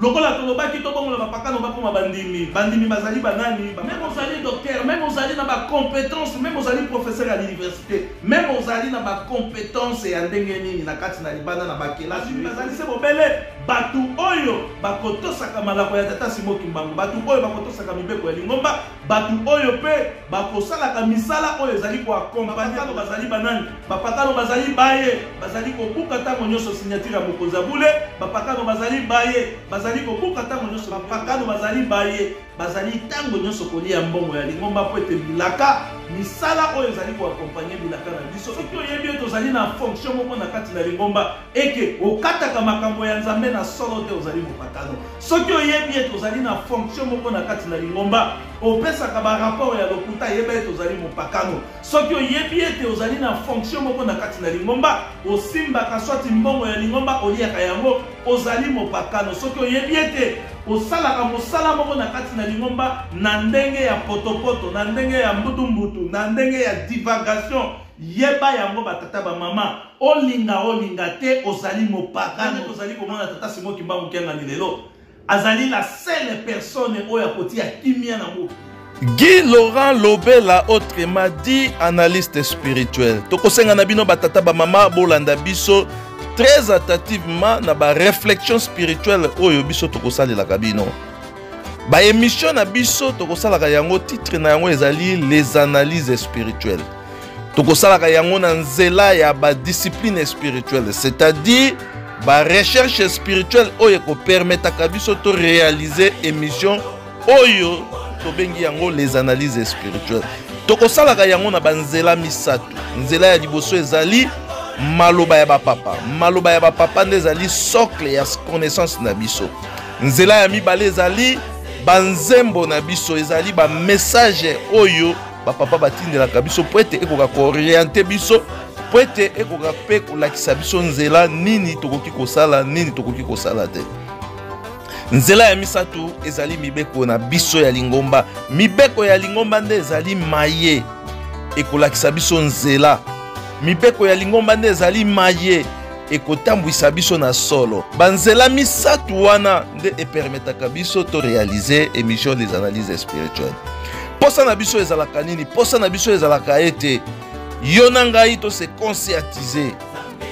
Lokola tolobaki tobongola bapakano bakoma bandimi. Bandimi bazali banani? Meme ozali docteur, meme ozali na ba compétences, meme ozali professeur ya l'université, meme ozali na ba compétences ya ndenge nini na kati na libanda na bakelasi, bazali se bobele bato oyo bakotosaka malako ya Tata Simon Kimbangu, bato oyo bakotosaka mibeko ya lingomba, bato oyo mpe bakosalaka misala oyo ezali koakompanye. Bazali banani? Bapakano bazali baye bazali kobuka ntango nyonso signature ya mokonzi ya bule. Bapakano bazali baye bazali kobuka ntango nyonso. Bapakano bazali baye bazali ntango nyonso kolia mbongo ya lingomba mpo ete bilaka misala oyo ezali koakompanye bilaka na biso. Soki oyebi ete ozali na fonction moko na kati na lingomba eke okataka makambo ya Nzambe na solo te, ozali mopakano. Soki oyebi ete ozali na fonction moko na kati na lingomba opesaka barapport ya lokuta, yeba ete ozali mopakano. Soki oyebi ete ozali na fonction moko na kati na lingomba, osimbaka swati mbongo ya lingomba, oliaka yango, ozali mopakano. Soki oyebi ete osalaka mosala moko na kati na lingomba na ndenge ya potopoto, na ndenge ya mbutumbutu, na ndenge ya divagation, yeba yango batata bamama, olinga olinga te, ozali mopakano. Tozali komona Tata Simon Kimbangu Kiangani lelo azali la seule personne oyo akotia kimia na mokili. Guy Laurent Lobela, autrement dit analyste spirituel. Tokosenga na bino batata ba mama bolanda biso très attentivement na ba réflexion spirituelle oyo biso tokosalelaka bino. Ba émission na biso tokosalaka yango, titre na yango ezali les analyses spirituelles. Tokosalaka yango na nzela ya ba discipline spirituelle, c'est-à-dire ba recherche spirituelle oyo ekopermetaka biso to réaliser émission oyo tobengi yango les analyses spirituelles. Tokosalaka yango na banzela misato. Nzela ya liboso ezali maloba ya bapapa. Maloba ya bapapa nde ezali socle ya connaissance na biso. Nzela ya mibale ezali banzembo na biso, ezali bamessage oyo bapapa batindelaka biso mpo ete ekoka kooriente biso, mpo ete ekoka mpe kolakisa biso nzela nini tokoki kosala, nini tokoki kosala te. Nzela ya misato ezali mibeko na biso ya lingomba. Mibeko ya lingomba nde ezali maye ekolakisa biso nzela. Mibeko ya lingomba nde ezali maye ekotambwisa biso na solo. Banzela misato wana nde epermetaka biso to réaliser émission des analyses spirituelles. Posa na biso ezalaka nini? Posa na biso ezalaka ete yo na ngai to se conscientiser,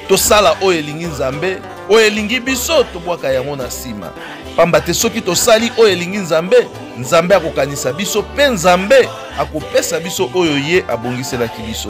tosala oyo elingi Nzambe, oyo elingi biso tobwaka yango na nsima. Pamba te soki tosali oyo elingi Nzambe, Nzambe akokanisa biso mpe Nzambe akopesa biso oyo ye abongiselaki biso.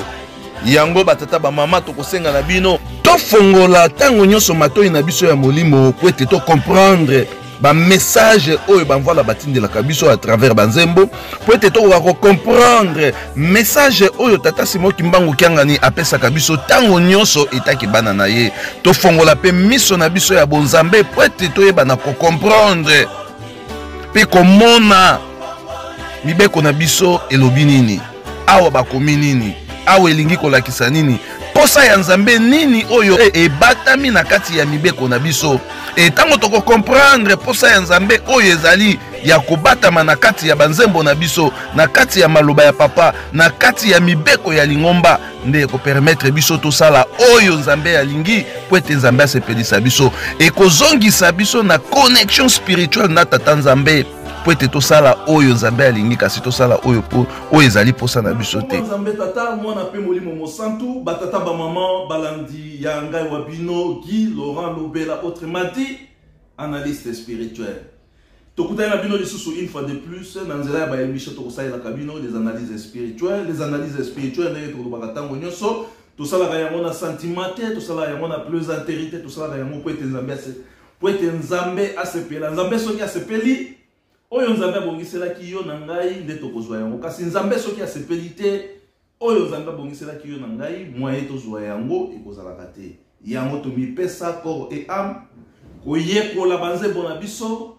Yango batata bamama, tokosenga na bino tofongola ntango nyonso matoi na biso ya molimo po ete tocomprendre bamessage oyo bamvala batindelaka biso à travers banzembo, po ete tokoka kocomprendre message oyo Tata Simon Kimbangu Kiangani apesaka biso ntango nyonso etaki bana na ye. Tofongola mpe miso na biso ya bonzambe po ete toyeba na kocomprendre mpe komona mibeko na biso elobi nini, awa bakomi nini, awa elingi kolakisa nini, posa ya Nzambe nini oyo ebatami na kati ya mibeko na biso. E ntango tokokomprendre posa ya Nzambe oyo ezali ya kobatama na kati ya banzembo na biso, na kati ya maloba ya papa, na kati ya mibeko ya lingomba, nde ekopermettre biso tosala oyo Nzambe alingi po ete Nzambe asepelisa biso. Ekozongisa biso na connexion spirituelle na Tata Nzambe po ete tosala oyo Nzambe alingi, kasi tosala oyo po oyo ezali posa na biso te. Nzambe Tata, Mwana pe Molimo Mosantu, batata bamama balandi ya ngai wa bino Guy Laurent Lobela, autrement dit analyste spirituel. Tokutani na bino lisusu une fois de plus na nzela ya ba émission tokosalelaka bino les analyses spirituelles. Les analyses spirituelles ndenge tokolobaka ntango nyonso, tosalaka yango na sentiment te, tosalaka yango na plaisanterie te, tosalaka yango po ete Nzambe ase, po ete Nzambe asepela. Nzambe soki asepeli, oyo Nzambe abongiselaki yo na ngai nde tokozwa yango. Kasi Nzambe soki asepeli te, oyo Nzambe abongiselaki yo na ngai, moyen tozwa yango ekozalaka te. Yango tomipesa corps et âme koyekola banzembo na biso,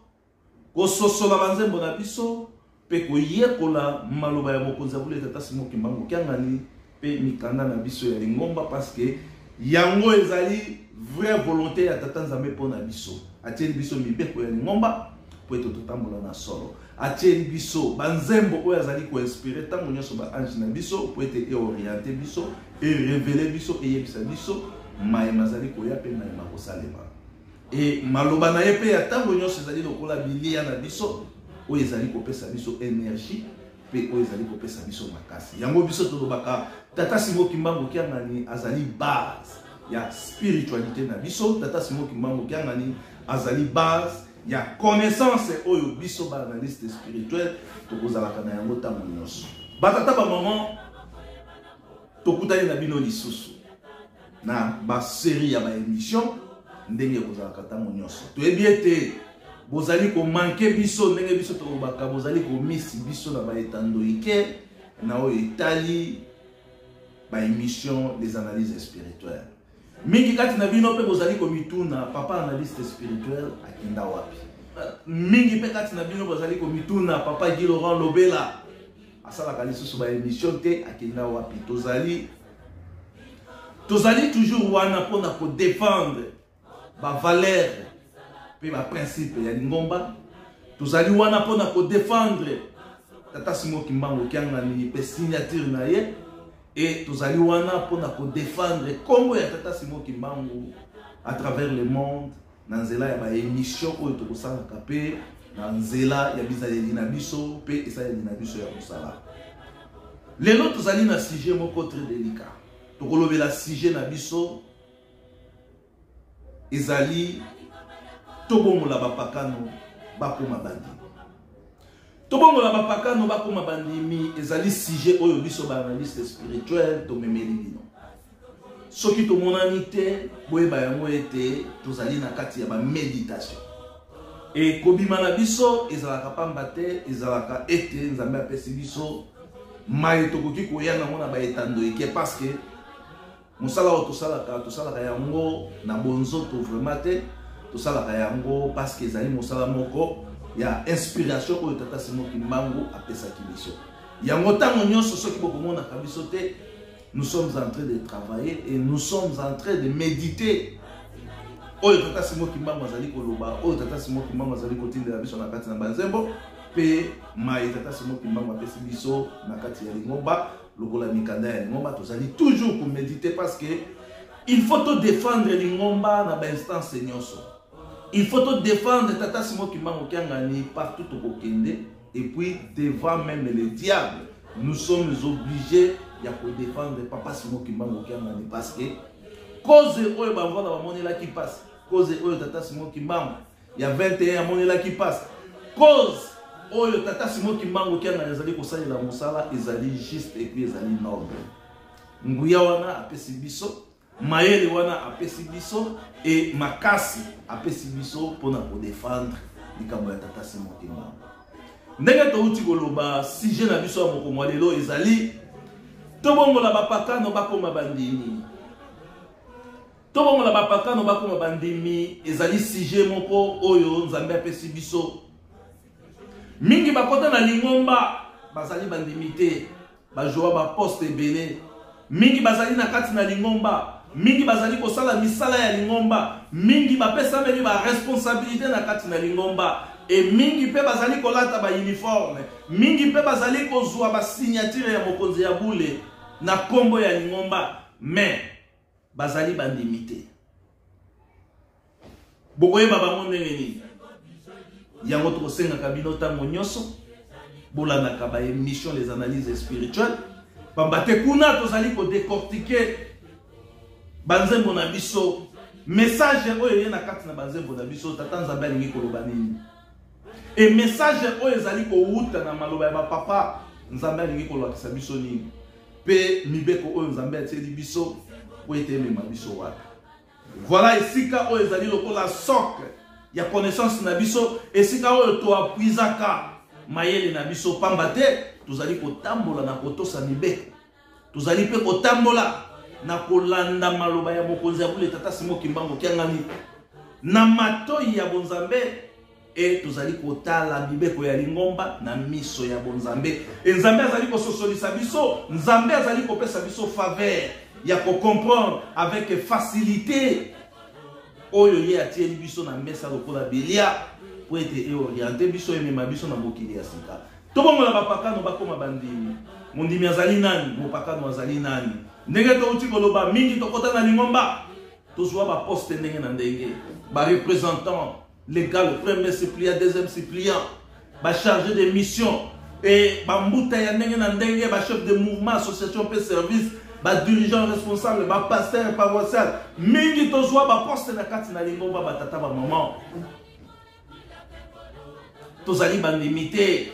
kososola banzembo na biso, mpe koyekola maloba ya mokonzi ya bule Tata Simon Kimbangu Kiangani mpe mikanda na biso ya lingomba, parce que yango ezali vraie volonté ya Tata Nzambe mpo na biso. Atieli biso mibeko ya lingomba mpo ete totambola na solo. Atieli biso banzembo oyo azali koinspire ntango nyonso ba ange na biso mpo ete eoriente biso, erevele biso, eyebisa biso maye mazali koya mpe maye makosalema. E maloba na ye mpe ya ntango nyonso ezali lokola bilia na biso oyo ezali kopesa biso energie mpe oyo ezali kopesa biso makasi. Yango biso tolobaka Tata Simon Kimbangu Kiangani azali base ya spiritualité na biso. Tata Simon Kimbangu Kiangani azali base ya connaissance oyo biso ba analyste spirituel tokozalaka na yango ntango nyonso. Batata ba maman, tokutani na bino lisusu na ba serie ya ba émission ndenge ekozalaka ntango nyonso. Toyebi ete bozali komanke biso ndenge biso tolobaka, bozali komisi biso na baetando ike na oyo etali ba émission des analyses spirituelles. Mingi kati na bino mpe bozali komituna papa analyste spirituel akenda wapi. Mingi mpe kati na bino bozali komituna papa Guy Laurent Lobela asalaka lisusu ba émission te, akenda wapi. Tozali toujours wana mpona kodefendre ba valeur mpe ba principe ya lingomba. Tozali wana mpona kodefendre Tata Simon Kimbangu Kiangani mpe signature na ye, e tozali wana mpona kodefendre kombo ya Tata Simon Kimbangu à travers le monde na nzela ya ba émission oyo tokosalaka mpe na nzela ya bizaleli na biso mpe esaleli na biso ya mosala. Lelo tozali na sujet moko très délicat. Tokolobela sujet na biso ezali tobongola bapakano bakoma bandimi. Tobongola bapakano bakoma bandimi ezali sujet oyo biso ba analyste spirituel tomemeli bino. Soki tomonani te, boyeba yango ete tozali na kati ya ba méditation. E kobima na biso ezalaka pamba te, ezalaka ete Nzambe apesi biso maye tokoki koya nango na baetando eke, parce que mosala oyo tosalaka, tosalaka yango na bonzoto vraiment te, tosalaka yango parce que ezali mosala moko ya inspiration oyo Tata Simon Kimbangu apesaki biso. Yango ntango nyonso soki bokomonaka biso te, nous sommes en train de travailler et nous sommes en train de méditer oyo Tata Simon Kimbangu azali koloba, oyo Tata Simon Kimbangu azali kotindela biso na kati na banzembo, mpe maye Tata Simon Kimbangu apesi biso na kati ya lingomba lokola mikanda ya lingomba. Tozali toujours koméditer parce que il faut to défendre lingomba na ba instance nyonso. Il faut to défendre Tata Simon Kimbangu Kiangani partout tokokende, et puis devant même le diable nous sommes obligés ya kodéfendre Papa Simon Kimbangu Kiangani, parce que cause oyo bamvanda bamonelaki mpasi, cause oyo Tata Simon Kimbangu ya 21 amonelaki mpasi, cause oyo Tata Simon Kimbangu Kiangani azali kosalela mosala ezali juste et puis ezali noble. Nguya wana apesi biso, mayele wana apesi biso, e makasi apesi biso mpona kodefendre likambo ya Tata Simon Kimbangu. Ndenge touti koloba, sujet na biso ya mokomo ya lelo ezali tobongola bapakano bakoma bandimi. Tobongola bapakano bakoma bandimi ezali sujet moko oyo Nzambe apesi biso. Mingi bakota na lingomba bazali bandimi te, bajoua baposte ebele. Mingi bazali na kati na lingomba, mingi bazali kosala misala ya lingomba, mingi bapesameli ba responsabilité na kati na lingomba, e mingi mpe bazali kolata ba uniforme, mingi mpe bazali kozwa ba signature ya mokonzi ya bule na kombo ya lingomba, mais bazali bandimi te. Bokoyeba bango ndenge nini? Yango tokosengaka bino ntango nyonso bolandaka ba émission les analyses spirituelles, pamba te kuna tozali kodécortiquer banzembo na biso, message oyo eye na kati na banzembo na biso, Tata Nzambe alingi koloba nini, e message oyo ezali kowuta na maloba ya bapapa, Nzambe alingi kolakisa biso nini, mpe mibeko oyo Nzambe atieli biso po ete emema biso wapi. Voilà esika oyo ezali lokola socle ya connaissance na biso, esika oyo toapuisaka mayele na biso, pamba te tozali kotambola na kotosa mibeko, tozali mpe kotambola na kolanda maloba ya mokonzi ya bule Tata Simon Kimbangu Kiangani na matoi ya bonzambe, e tozali kotala mibeko ya lingomba na miso ya bonzambe. E Nzambe azali kososolisa biso, Nzambe azali kopesa biso faveur ya kocomprendre avec facilité oyo ye atieli biso na mesa lokola bilia po ete eoriente biso, emema biso na mokili ya sika. Tobongola bapakano bakoma bandimi. Mondimi azali nani? Mopakano azali nani? Ndenge touti koloba, mingi tokota na lingomba, tozwa baposte ndenge na ndenge. Ba représentants légal, premier suppléant, deuxième suppléant, ba chargé de mission et bambuta ya ndenge na ndenge, ba chef de mouvement, association mpe service, ba dirigeant responsable, ba pasteur paroissial. Mingi tozwa ba poste na kati na lingomba. Batata, bamama, tozali bandimi te,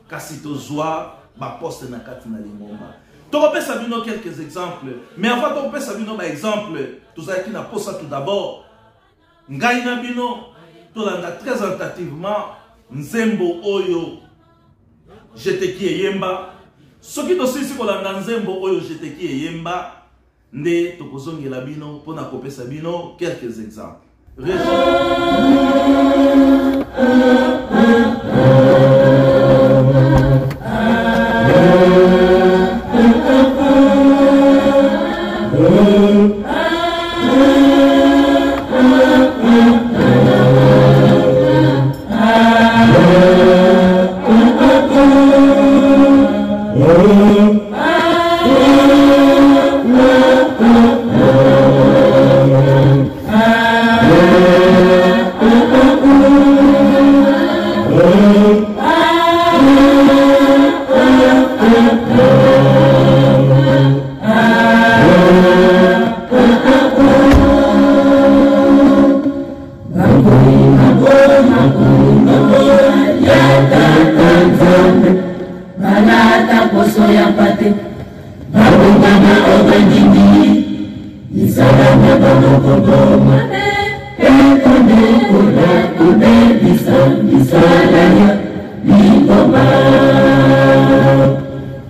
kasi tozwa baposte na kati na lingomba. Tokopesa bino quelques exemples, mais avant tokopesa bino baexemple, tozalaki na posa tout d'abord ngai na bino tolanda très attentivement nzembo oyo Jeteki eyemba. Soki tosilisi kolanda nzembo oyo Jeteki eyemba, nde tokozongela bino mpona kopesa bino quelques exemples. Régie. Balata poso ya mpate, babongama o bandimi, misala na bango koboma ekonekola kobebisa misala ya lingomba,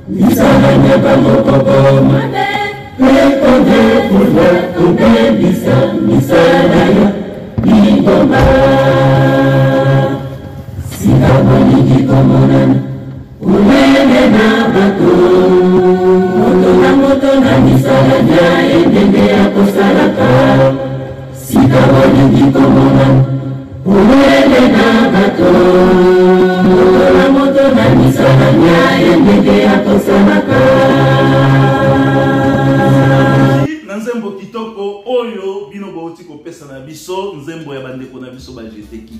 misala na bango koboma ekonekola kobebisa misala ya lingomba. Sika bolingi komonana polele na bato, moto na moto na misala na ye ndenge ya kosalaka. Sika bolingi komonana polele na bato, moto na moto na misala na ye ndenge ya kosalaka. Na nzembo kitoko oyo bino bouti kopesa na biso, nzembo ya bandeko na biso bajeteki,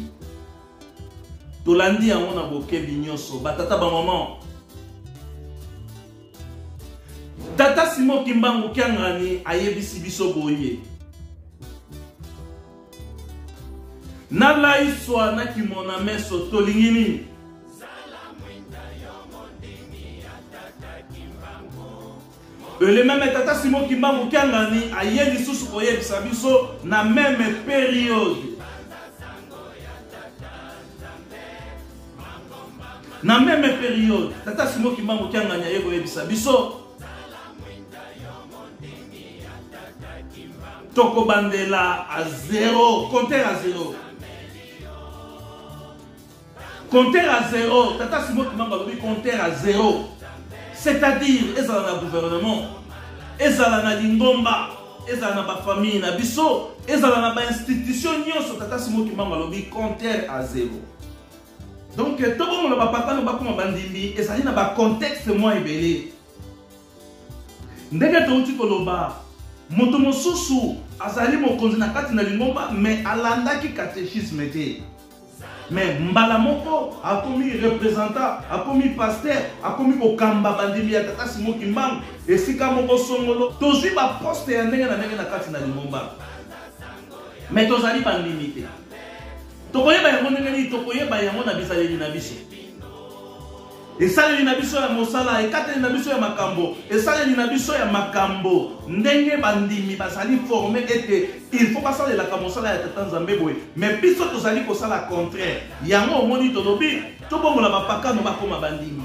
tolandi yango na bokebi nyonso. Batata, bamama, tata Simon Kimbangu Kiangani ayebisi biso boye: nalaiswa na kimona meso, tolingi nini? Le même tata Simon Kimbangu Kiangani aye lisusu koyebisa biso na même période, na même période, tata Simon Kimbangu Kiangani aye koyebisa biso: tokobandela à zéro, compteur à zéro, compteur à zéro. Tata Simon Kimbangu alobi compteur à zéro, c'est-à-dire ezala na gouvernement, ezala na lingomba, ezala na bafamille na biso, ezala na bainstitution nyonso. Tata Simon Kimbangu alobi compteur à zéro. Donc tobongola bapakano bakoma bandimi ezali na bacontexte mwa ebele. Ndenge touti koloba, moto mosusu azali mokonzi na kati na lingomba, mais alandaki catéchisme te, mais mbala moko akomi représentant, akomi pasteur, akomi kokamba bandimi ya tata Simon Kimbangu esika moko songolo. Tozwi baposte ya ndenge na ndenge na kati na lingomba, mais tozali bandimi te. Tokoyeba yango ndenge nini? Tokoyeba yango na bizaleli na biso, esaleli na biso ya mosala, ekateli na biso ya makambo, esaleli na biso ya makambo, ndenge bandimi bazali formés ete il faut basalelaka mosala ya tata Nzambe boye, mais biso tozali kosala contraire. Yango omoni tolobi tobongola bapakano bakóma bandimi,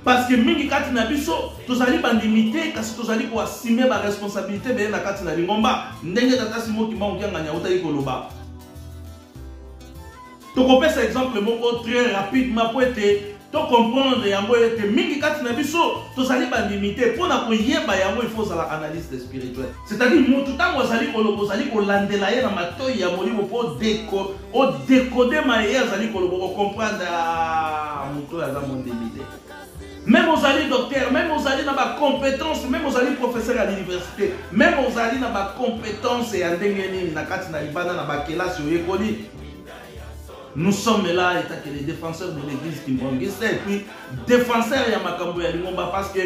parce que mingi kati na biso tozali bandimi te, kasi tozali koassumer baresponsabilité ebele na kati na lingomba. Ndenge tata Simon Kimbangu Kiangani autaki koloba, tokopesa exemple moko très rapidement po ete tocomprendre yango ete mingi kati na biso tozali bandimi te. Mpo na koyeba yango, il faut ozala analyste spirituel, c'est-à-dire motu ntango azali koloba, ozali kolandela ye na matoi ya molimo mpo odécoder maye ye azali koloba, okocomprendre motu oyo aza mondimi te. Meme ozali docteur, meme ozali na ba compétences, meme ozali professeur à l'université, meme ozali na ba compétences ya ndenge nini na kati na libanda na ba kelasi oyekoli. Nous sommes là étant que les défenseurs de l'église kimbanguiste et puis défenseurs ya makambo ya lingomba parce que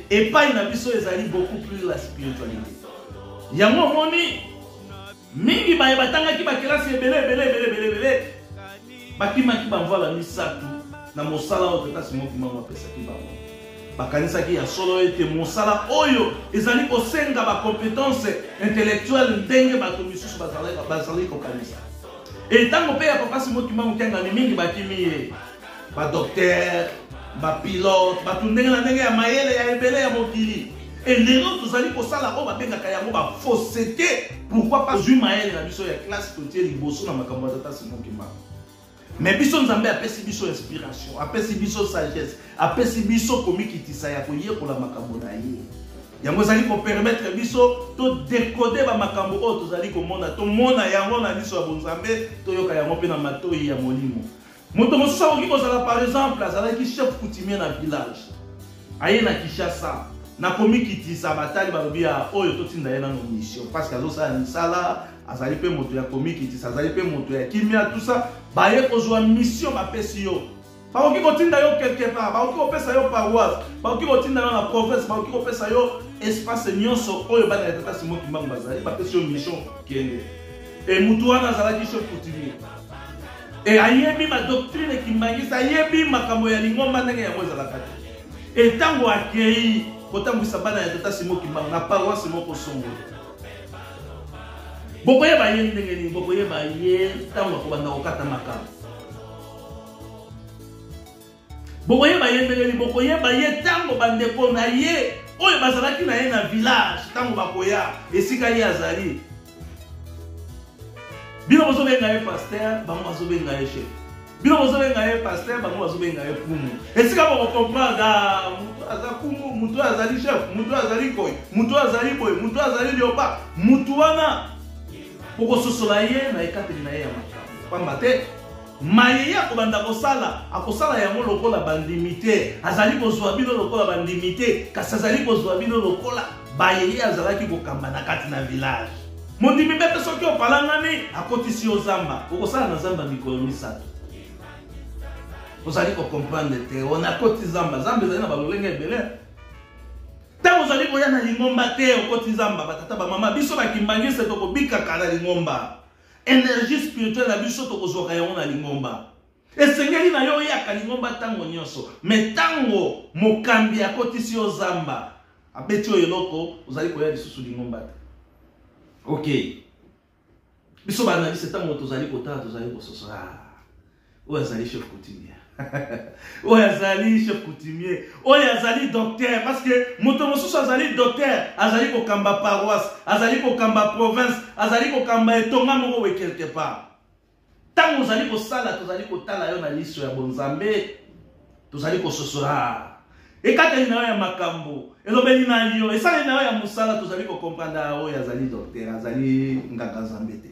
epai na biso ezali beaucoup plus la spiritualité. Yango omoni mingi baye batangaki bakelasi ebele ebele ebele ebele ebele bakimaki bamvala misato na mosala oyo tata Simon Kimbangu apesaki bango. Bakanisaki ya solo ete mosala oyo ezali kosenga bacompetence intellectuelle ndenge bato misusu bazali kokanisa. E ntango mpe ya papa Simon Kimbangu Kiangani mingi bakimi ye, badocteur, bapilote, bato ndenge na ndenge ya mayele ya ebele ya mokili. E lelo tozali kosala oyo babengaka yango bafausseté. Pourquoi pas zwi mayele na biso ya classe totie liboso na makambo ya tata Simon Kimbangu. Mais biso Nzambe apesi biso inspiration, apesi biso sagesse, apesi biso komikitisa ya koyekola makambo na ye. Yango ezali kopermettre biso to decoder ba makambo oyo tozali komona, tomona yango na liso ya bonzambe, toyoka yango mpe na matoyi ya molimo. Moto mosusu akoki kozala par exemple azalaki chef coutumier na village, aye na Kinshasa na komikitisa, batali balobi ya oyo totinda ye nano mission parce que azosala misala, azali mpe moto ya komikitisa, azali mpe moto ya kimia, tout ça. Baye kozwa mission bapesi yo, bakoki kotinda yo quelque part, bakoki kopesa yo paroisse, bakoki kotinda yo na province, bakoki kopesa yo espace nyonso oyo bana ya tata Simon Kimbangu bazali, bapesi yo mission kende. E mutu wana azalaki chef coutumier e ayebi ba doctrine kimbangisa, ayebi makambo ya lingomba ndenge yango ezalaka te. E ntango akei kotambwisa bana ya tata Simon Kimbangu na paroisse moko songolo, bokoyeba ye ndenge nini? Bokoyeba ye ntango akobanda kokata makambo. Bokoyeba ye ndenge nini? Bokoyeba ye ntango bandeko na ye oyo bazalaki na ye na village, ntango bakoya esika ye azali. Bino bozobenga ye pasteur, bango bazobenga ye chef. Bino bozobenga ye pasteur, bango bazobenga ye kumu. Esika bokocomprendre, ah, moto aza kumu, moto azali chef, moto azali koi, moto azali boye, moto azali liopa, moto wana bokososola ye na ekateli na ye ya makambo. Pamba te maye ye akobanda kosala, akosala yango lokola bandimi te. Azali kozwa bino lokola bandimi te, kasi azali kozwa bino lokola baye ye azalaki kokamba na kati na village. Mondimi mpe soki opalangani, akotisi yo zamba, okosala na zamba mikolo misato. Ozali kocomprendre te, ona akoti zamba. Zamba ezali na balolenge ebele. Ntango ozali koya na lingomba te, okoti zamba. Batata bamama, biso bakimbangiste tokobikaka na lingomba. Energie spirituelle na biso tokozwaka yango na lingomba. Esengeli na yo oyaka lingomba ntango nyonso, me ntango mokambi akotisi yo zamba, abeti yo eloko, ozali koya lisusu lingomba te. Ok, biso baanaliste ntango tozali kotala, tozali kososola oyo azali chef coutumier, oyo azali chef coutumier, oyo azali docteur, parce que moto mosusu azali docteur, azali kokamba paroisse, azali kokamba province, azali kokamba etonga moko we quelque part. Ntango ozali kosala, tozali kotala yo na liso ya bonzambe, tozali kososola ekateli na yo ya makambo, elobeli na yo, esaleli na yo ya mosala, tozali kokomprendre oyo azali docteur, azali nganga nzambe te.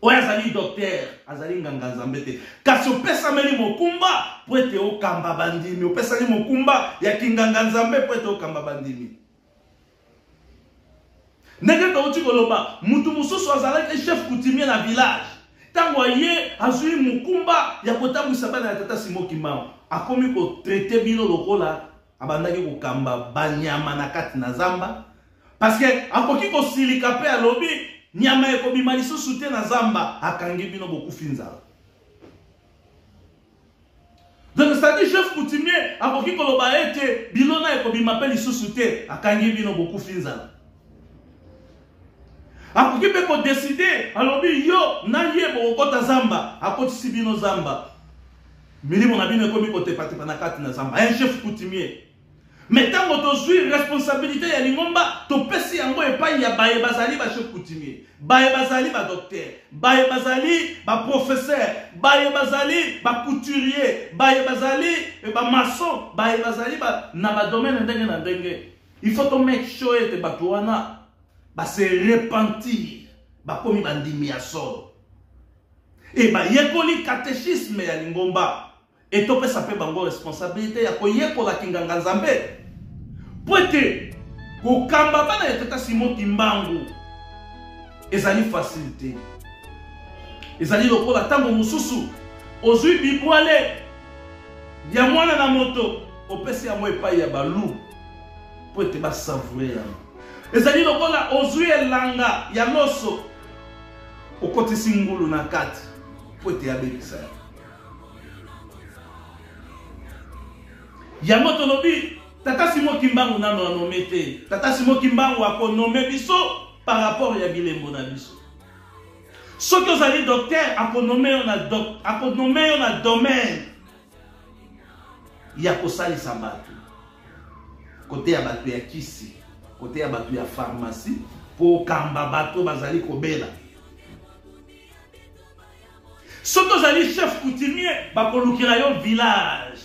Oyo azali docteur, azali nganga nzambe te. Kasi opesameli mokumba po ete okamba bandimi, opesami mokumba ya kinganga nzambe po ete okamba bandimi. Ndenge touti koloba, mutu mosusu azalaki chef coutumier na village. Ntango aye azwi mokumba ya kotambwisa bana ya tata Simon Kimbangu, akomi kotraite bino lokola abandaki kokamba banyama na kati na zamba, parce que akoki kosilika mpe alobi nyama ekobima lisusu te na zamba, akangi bino bokufi nzala. Donc c'est-à-dire chef coutumier akoki koloba ete bilona ekobima mpe lisusu te, akangi bino bokufi nzala. Akoki mpe kodeside, alobi yo na ye bokokota zamba, akotisi bino zamba, milimo na bino ekomi kotepatepa na kati na zamba. Un chef coutumier. Mais ntango tozwi responsabilité ya lingomba, topesi yango epai ya baye bazali ba chef coutumier, baye bazali ba docteur, baye bazali ba professeur, baye bazali ba couturier, baye bazali ba maçon, baye bazali ba, na ba domaine ndenge na ndenge. Il faut to make sure ete bato wana ba se repentir, bakomi bandimi ya solo e bayekoli catéchisme ya lingomba. E topesa mpe bango responsabilité ya koyekola kinganga Nzambe mpo ete kokamba bana ya Tata Simon Kimbangu ezali facile te. Ezali lokola ntango mosusu ozwi bibwale ya mwana na moto, opesi yango epai ya balu mpo ete basavoure yango. Ezali lokola ozwi elanga ya loso, okotisi ngulu na kati mpo ete abebisa yango. Yango tolobi Tata Simon Kimbangu nano anome te. Tata Simon Kimbangu akonome biso par rapport ya bilembo na biso. Soki ozali docteur, akonome yo na doc, akonome yo na domaine ya kosalisa bato, kote ya bato ya kisi, kote ya bato ya pharmacie, mpo okamba bato bazali kobela. Soki ozali chef coutumier, bakolukela yo village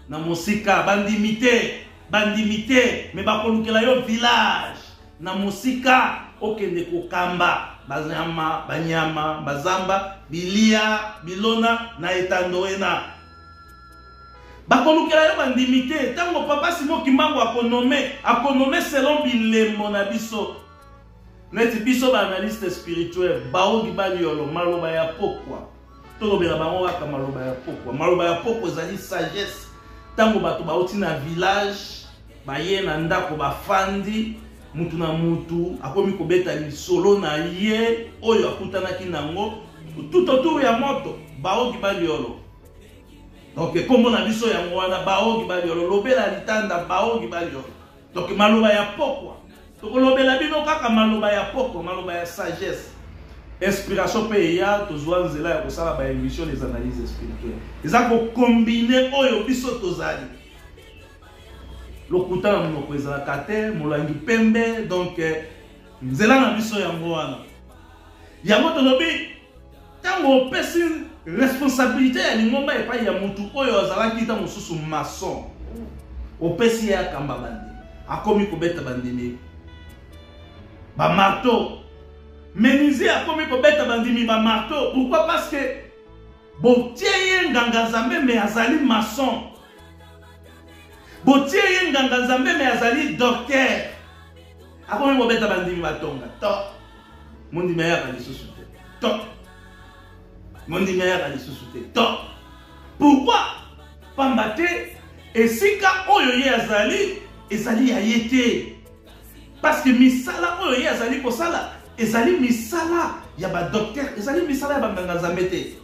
na mosika. Bandimi te, bandimi te, me bakolukela yo village na mosika, okende kokamba banyama, banyama, bazamba, bilia, bilona na etando ena. Bakolukela yo bandimi te. Ntango Papa Simon Kimbangu akonome, akonome selon bilembo na biso. Neti biso ba analyste spirituel, baogi baliolo, maloba ya pokwa. Tolobela bango kaka maloba ya pokwa. Maloba ya pokwa ezali sagesse. Ntango bato bauti na village, baye na ndako bafandi, mutu na mutu akomi kobeta lisolo na ye oyo akutanaki nango tout autour ya moto, baogi baliolo. Donc kombo na biso yango wana, baogi baliolo, lobela litanda, baogi baliolo. Donc maloba ya pokwa, tokolobela bino kaka maloba ya pokwa, maloba ya sagesse, inspiration mpe eya. Tozwa nzela ya kosala ba émission les analyses spirituelles, eza kokombine oyo biso tozali. Lokuta na monoko ezalaka te, molangi pembe. Donc nzela na biso yango wana. Yango tolobi, ntango opesi responsabilité ya lingomba epai ya mutu oyo azalaki ntango mosusu maçon, opesi ye akamba bandimi, akomi kobeta bandimi bamarteau. Menuisier akomi kobeta bandimi bamarteau. Pourquoi? Parce que botie ye nganga Nzambe, me azali maçon. Botie ye nganga Nzambe, me azali docteur. Akomi kobeta bandimi batonga to mondimi ayaka lisusu te, to mondimi ayaka lisusu te to. Pourquoi? Pamba te esika oyo ye azali ezali ya ye te, parce que misala oyo ye azali kosala ezali misala ya badocteur, ezali misala ya banganga Nzambe te.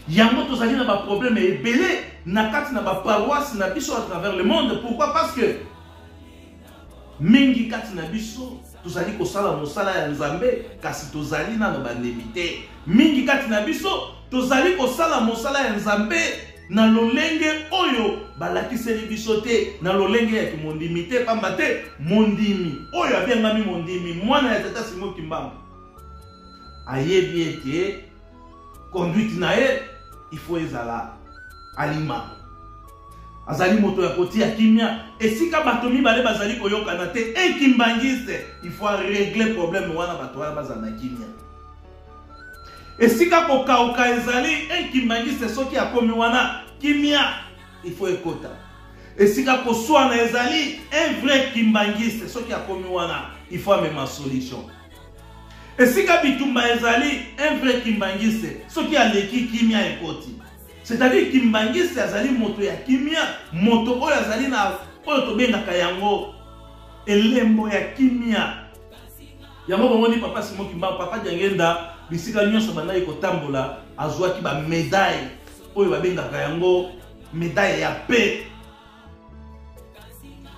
Yango tozali na baproblème ebele na kati na baparoisse na biso à travers le monde. Pourquoi? Parce que mingi kati na biso tozali kosala mosala ya Nzambe, kasi tozali nano bandimi te. Mingi kati na biso tozali kosala mosala ya Nzambe na lolenge oyo balakiseli biso te, na lolenge ya kimondimi te. Pamba te mondimi oyo abengami mondimi, mwana ya Tata Simon Kimbangu, ayebi ete conduite na ye il faut ezala alima. Azali moto ya kotia kimia esika bato mibale bazali koyokana te. Un kimbangiste, il faut régler problème wana, bato wana bazala na kimia. Esika kokauka ezali, un kimbangiste soki akomi wana, kimia il faut ekota. Esika koswana ezali, un vrai kimbangiste soki akomi wana, il faut amema solution. Esika bitumba ezali, un vrai kimbangiste soki aleki, kimia ekoti. C'est-à-dire kimbangiste azali moto ya kimia, moto oyo azali na oyo tobengaka yango elembo ya kimia. Yango bomoni Papa Simon Kimbangu, Papa Diangenda, bisika nyonso bandaki kotambola, azwaki ba médaille oyo babengaka yango médaille ya paix,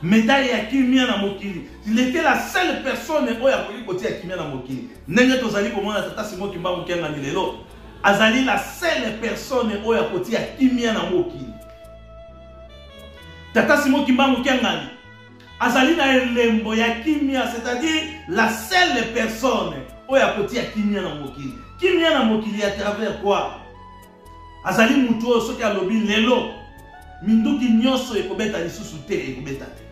médaille ya kimia na mokili. Il était la seule personne oyo akoki kotia kimia na mokili. Ndenge tozali komona Tata Simon Kimbangu Kiangani lelo, azali la seule personne oyo akotia kimia na mokili. Tata Simon Kimbangu Kiangani azali na elembo ya kimia, c'est-à-dire la seule personne oyo akotia kimia na mokili. Kimia na mokili à travers quoi? Azali mutu oyo soki alobi lelo minduki nyonso ekobeta lisusu te, ekobeta te.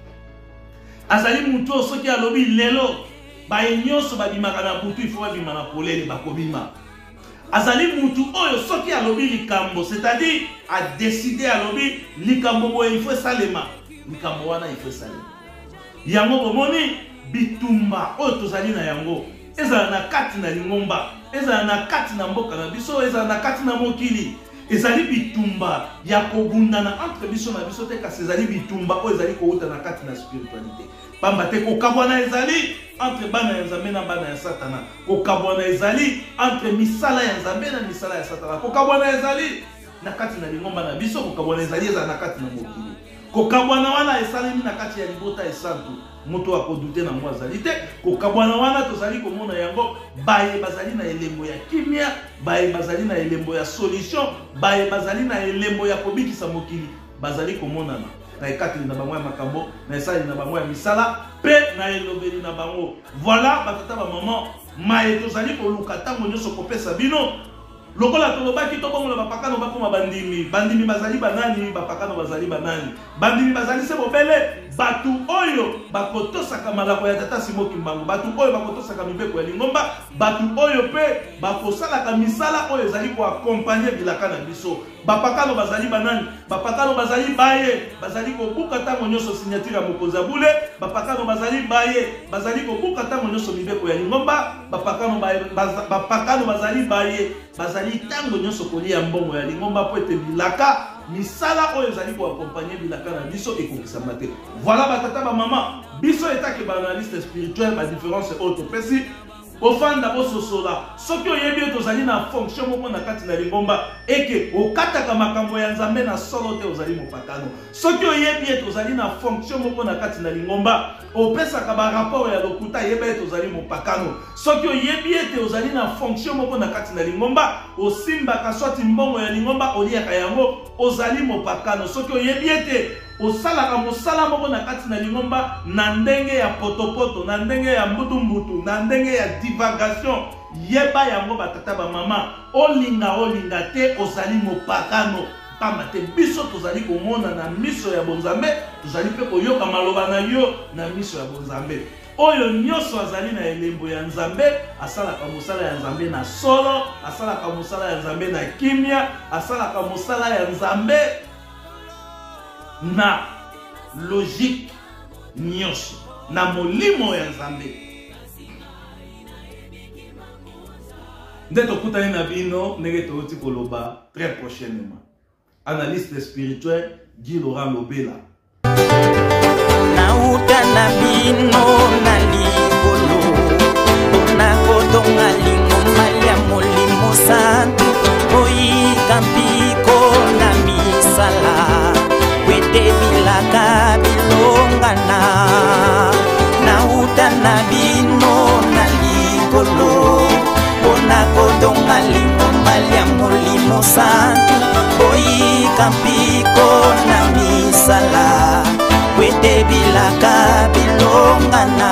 Azali mutu oyo soki alobi lelo baye nyonso babimaka na butu ifo babima na polele, bakobima. Azali mutu oyo soki alobi likambo, c'est-à-dire a décider, alobi likambo boye il faut esalema, likambo wana il faut esalema. Yango bomoni bitumba oyo tozali na yango, ezala na kati na lingomba, ezala na kati na mboka na biso, ezala na kati na mokili, ezali bitumba ya kobundana entre biso na biso te, kasi ezali bitumba oyo ezali kowuta na kati na spiritualité. Pamba te kokabwana ezali entre bana ya Nzambe na bana ya Satana. Kokabwana ezali entre misala ya Nzambe na misala ya Satana. Kokabwana ezali na kati na lingomba na biso, kokabwana ezali ezala na kati na mokili. Kokabwana wana esalemi na kati ya libota esantu. Moto akodute na yango azali te. Kokabwana wana tozali komona yango, baye bazali na elembo ya kimia, baye bazali na elembo ya solution, baye bazali na elembo ya kobikisa mokili, bazali komonana na ekateli na bango ya makambo, na esaleli na bango ya misala mpe na elobeli na bango. Voilà batata ba mama, maye tozali koluka ntango nyonso kopesa bino. Lokola tolobaki, tobongola bapakano bakoma bandimi. Bandimi bazali banani? Bapakano bazali banani? Bandimi bazali se bobele bato oyo bakotosaka malako ya Tata Simon Kimbangu, bato oyo bakotosaka mibeko ya lingomba, bato oyo mpe bakosalaka misala oyo ezali koakompanye bilaka na biso. Bapakano bazali banani? Bapakano bazali baye bazali kobuka ntango nyonso signature ya mokonzi ya bule. Bapakano bazali baye bazali kobuka ntango nyonso mibeko ya lingomba. Bapakano, bapakano bazali baye bazali ntango nyonso kolia mbongo ya lingomba mpo ete bilaka, misala oyo ezali koakompanye bilaka na biso ekokisama te. Voilà batata bamama, biso etake baanalyste spirituel, badifference oyo topesi. Bofanda, bososola. Soki oyebi ete ozali na fonction moko na kati na lingomba, eke okataka makambo ya Nzambe na solo te, ozali mopakano. Soki oyebi ete ozali na fonction moko na kati na lingomba, opesaka ba rapport ya lokuta, yeba ete ozali mopakano. Soki oyebi ete ozali na fonction moko na kati na lingomba, osimbaka swati mbongo ya lingomba, oliaka yango, ozali mopakano. Soki oyebi ete osalaka mosala moko na kati na lingomba na ndenge ya potopoto, na ndenge ya mbutu-mbutu, na ndenge ya divagation, yeba yango batata bamama, olinga olinga te, ozali mopakano. Pamba te biso tozali komona na miso ya bonzambe, tozali mpe koyoka maloba na yo na miso ya bonzambe. Oyo nyonso azali na elembo ya Nzambe asalaka mosala ya Nzambe na solo, asalaka mosala ya Nzambe na kimia, asalaka mosala ya Nzambe na logique nyonso, na molimo ya Nzambe. Nde tokutani na bino ndenge touti koloba très prochainement. Analyste spirituel Guy Laurent Lobela. Nauta na bino na likolo mpona kotonga lingomba lya Molimo Santu, koyika mpiko na misala kwete bilaka bilongana. Nauta na bino na likolo mpona kotonga lingomba lya Molimo Santu, koyika mpiko na misala kwete bilaka bilongana.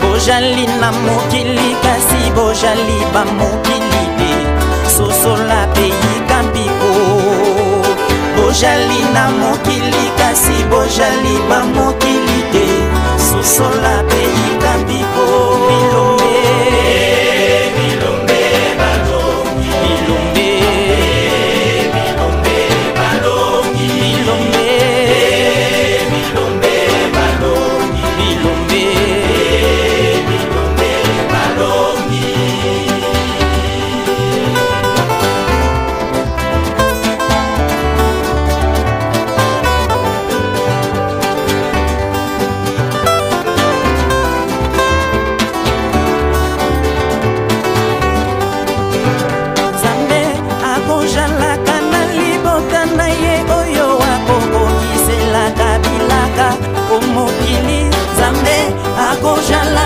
Bojali na mokili kasi bojali bamokili te, sosola pe yika mpiko. Bojali na mokili kasi bojali bamokili te, sosola pe yika mpiko. Bilombe, bilombe balongi, bilombe, bilombe balongi, bilombe, bilombe balongi, bilombe, bilombe balongi. Nzambe akojalaka na libota na ye oyo akokokiselaka bilaka o mokili. Nzambe akojalaka